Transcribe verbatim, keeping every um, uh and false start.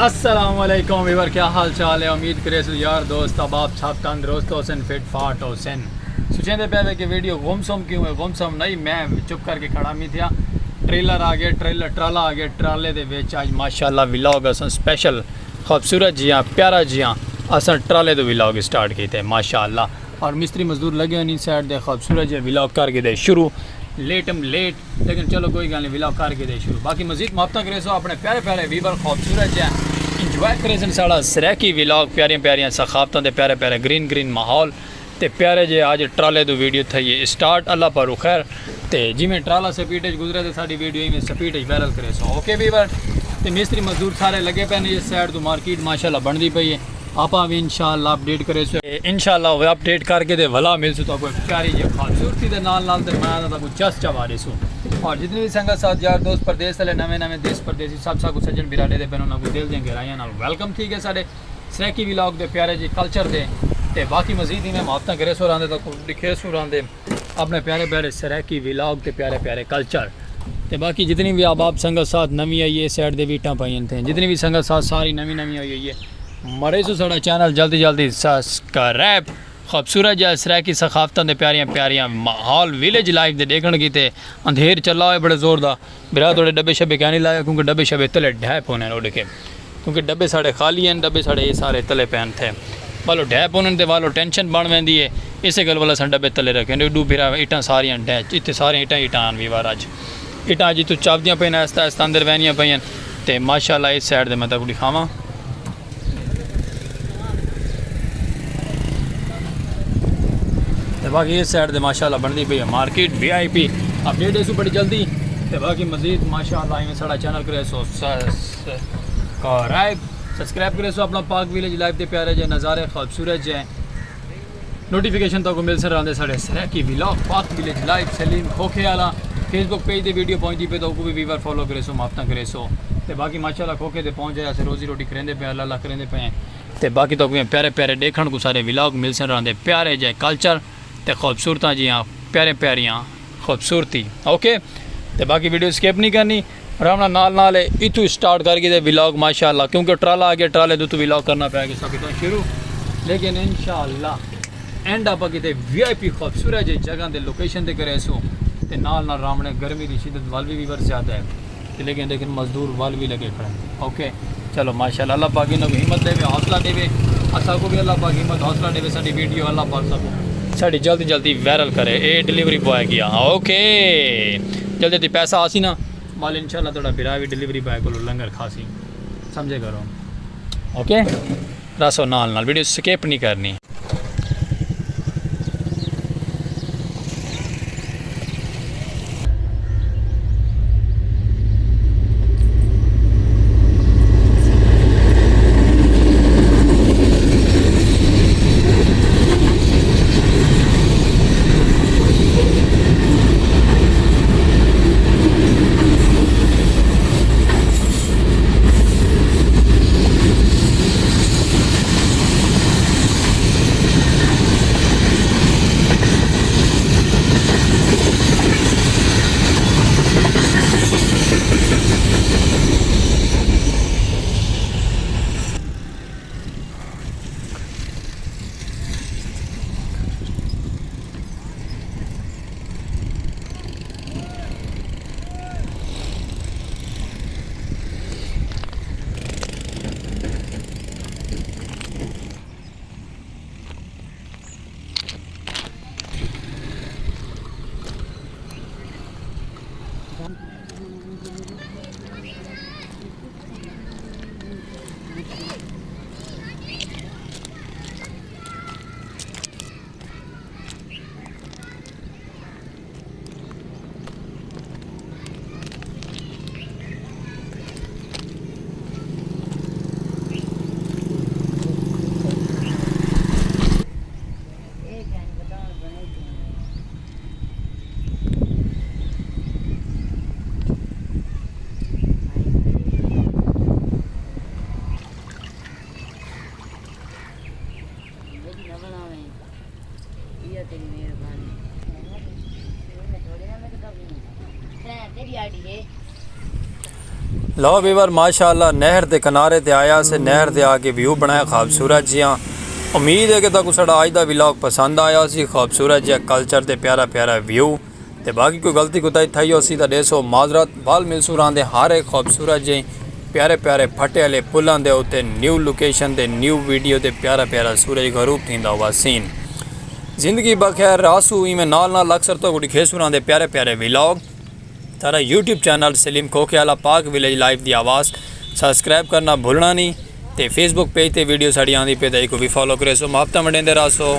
السلام علیکم ویور، کیا حال چال ہے؟ امید کریسوں یار دوست احباب سب تندرست ہوسن، فٹ فاٹ ہوسن۔ سوچیندے پئے وے کہ ویڈیو گمسم کیوں ہے؟ گمسم نہیں، میں چپ کر کے کھڑا می تھیا۔ ٹریلر آ گئے، ٹریلر، ٹرالا آ گئے، ٹرالے دے وچ اج ماشاءاللہ ولاگ اساں سپیشل خوبصورت جیاں، پیارا جیاں اساں ٹرالے دے ولاگ سٹارٹ کیتے ماشاءاللہ۔ اور مستری مزدور لگے ہوئے نی سائیڈ دے، خوبصورت جیاں ولاگ کر کے دے شروع، لیٹم لیٹ، لیکن چلو کوئی گل نہیں، ولاگ کر کے دے شروع۔ باقی مزید محبتاں کریسو اپنے پیارے پیارے ویور، خوبصورت جیاں انجوائے کریسن ساڑا سرائیکی ولاگ، پیاریاں پیاریاں ثقافتاں دے پیارے پیارے گرین گرین ماحول تے پیارے جے۔ اج ٹرالے دو ویڈیو تھئی ہے سٹارٹ، اللہ پاروں خیر۔ تے جیویں ٹرالا سپیڈ اچ گزرے تے ساڈی ویڈیو ایویں سپیڈ اچ وائرل کریسو، اوکے ویور۔ تے مستری مزدور سارے لگے پئے نے، اس سائیڈ توں مارکیٹ ماشاءاللہ بندی پئی ہے۔ آپاں وی انشاءاللہ اپڈیٹ کریسوں۔ تے انشاءاللہ اوے اپڈیٹ کر کے تے ولا ملسوں تہاکوں ہک پیاری جی خوبصورتی دے نال نال، تے میں تہاکوں چس چوا ݙیسوں۔ اور جتنی وی سنگت ساتھ یار دوست پردیس تلے نویں نویں دیس پردیسی سب ساکوں سجݨ بھرا ݙیہدے پئن، انہاں کوں دل دیاں گہرائیاں نال ویلکم تھی ڳئے ساݙے سرائیکی ولاگ دے پیارے جی کلچر دے۔ تے باقی مزید ایویں محبتاں کریسوں راہندے، تہاکوں ݙکھیسوں راہندے اپنے پیارے پیارے سرائیکی ولاگ تے پیارے پیارے کلچر۔ تے باقی جتنی وی احباب سنگت ساتھ نویں آئی ہے، سائیڈ دے وی اٹاں پائیاں تھیں۔ جتنی وی سنگت ساتھ ساری نویں نویں آئی ہوئی ہے، مریسوں ساڑا چینل جلدی جلدی سبسکرائب۔ خوبصورت جا سرائیکی ثقافتاں دے پیاریاں پیاریاں ماحول ویلیج لائف دے ݙیکھݨ کیتے اندھیر چلا ہوئے بڑے زور دا۔ بھرا تہاݙے ݙبے شبے کائنی لایا، کیونکہ ݙبے شبے تلے ڈھہہ پونے اݙ کے، کیونکہ ݙبے ساڑے خالی ہن، ݙبے ساڑے اے سارے تلے پئن تھے، والو ڈھہہ پونن تے والو ٹینشن بݨ ویندی ہے۔ اسے گل والا اساں ݙبے تلے رکھے نے۔ ݙو بھرا اٹاں ساریاں ڈھہہ، اتھے ساریاں اٹاں اٹاں ہن ویور اج۔ اٹاں اج اتھوں چاودیاں پئن، آہستہ آہستہ اندر ویندیاں پئن۔ تے ماشاءاللہ اس سائیڈ دے میں تہاکوں ݙکھاواں۔ تے باقی اس سائیڈ تے ماشاءاللہ بندی پئی ہے مارکیٹ، وی آئی پی اپڈیٹ ݙیسوں بڑی جلدی۔ تے باقی مزید ماشاءاللہ ایویں ساڑا چینل کریسو سبسکرائب، سبسکرائب کریسو اپنا پاک ویلیج لائف دے پیارے جے نظارے خوبصورت جے۔ نوٹیفیکیشن تہاکوں ملسن راہندے ساڑے سرائیکی ولاگ پاک ویلیج لائف سلیم کھوکھے والا۔ فیس بک پیج تے ویڈیو پہنچدی پئی تہاکوں وی ویور فالو کریسو، محبتاں کریسو۔ تے باقی ماشاءاللہ کھوکھے تے پہنچ آئے، اسے روزی روٹی کریندے پئے، اللہ اللہ کریندے پئے۔ تے باقی تہاکوں پیارے پیارے ݙیکھݨ کوں سارے ولاگ ملسن راہندے پیارے جے کلچر تے خوبصورتاں جیاں پیارے پیاریاں خوبصورتی، اوکے۔ تے باقی ویڈیو سکپ نہیں کرنی، راوݨا نال نال ہے اتھوں سٹارٹ کر کے تے ولاگ ماشاءاللہ، کیونکہ ٹرالا آ گیا، ٹرالے دے اتھوں ولاگ کرنا پیا کہ سب کتوں شروع، لیکن انشاءاللہ اینڈ اپ کیتے وی آئی پی خوبصورت جے جگہ دے لوکیشن تے کریسوں۔ تے نال نال راوݨے گرمی دی شدت ول وی ویور زیادہ ہے، تے لیکن لیکن مزدور ول وی لگے کھڑے ہیں۔ اوکے، چلو ماشاءاللہ، اللہ پاک انہاں کوں ہمت ݙیوے، حوصلہ ݙیوے، اساں کوں وی اللہ پاک ہمت حوصلہ ݙیوے، ساݙی ویڈیو اللہ پاک ساکوں ساݙی جلدی جلدی وائرل کرے۔ اے ڈلیوری بوائے گیا، اوکے، جلدی جلدی پیسہ آسی نا، ول انشاءاللہ تہاݙا بھرا وی ڈلیوری بوائے کولوں لنگر کھاسی، سمجھے کرو۔ اوکے، رسو نال نال، ویڈیو سکپ نہیں کرنی۔ لو ویور، ماشاءاللہ نہر دے کنارے تے آیا سے، نہر دے آ کے ویو بنایا خوبصورت جیاں۔ امید ہے کہ تہاکوں ساڈا اج دا ولاگ پسند آیا سی۔ خوبصورت جیاں کلچر تے پیارا پیارا ویو، تے باقی کوئی غلطی کوتاہی تھئی ہوسی تاں ڈیسو معذرت۔ ول ملسوں راندے ہر ہک خوبصورت جیاں پیارے پیارے پھٹے آلے پلاں دے اتے نیو لوکیشن تے نیو ویڈیو تے پیارا پیارا سورج غروب تھیندا ہوا سین۔ زندگی بخیر رہسو ایویں نال نال اکثر تہاکوں ڈکھیسوں راندے پیارے پیارے ولاگ۔ ساڈا یوٹیوب چینل سلیم کھوکھے آلا پاک ولیج لائف دی آواز سبسکرائب کرنا بھلنا نی، تے فیس بک پیج تے ویڈیو ساڈی آندی پئی تاں ایکوں وی فالو کریسو، محبتاں ونڈیندے رہسو۔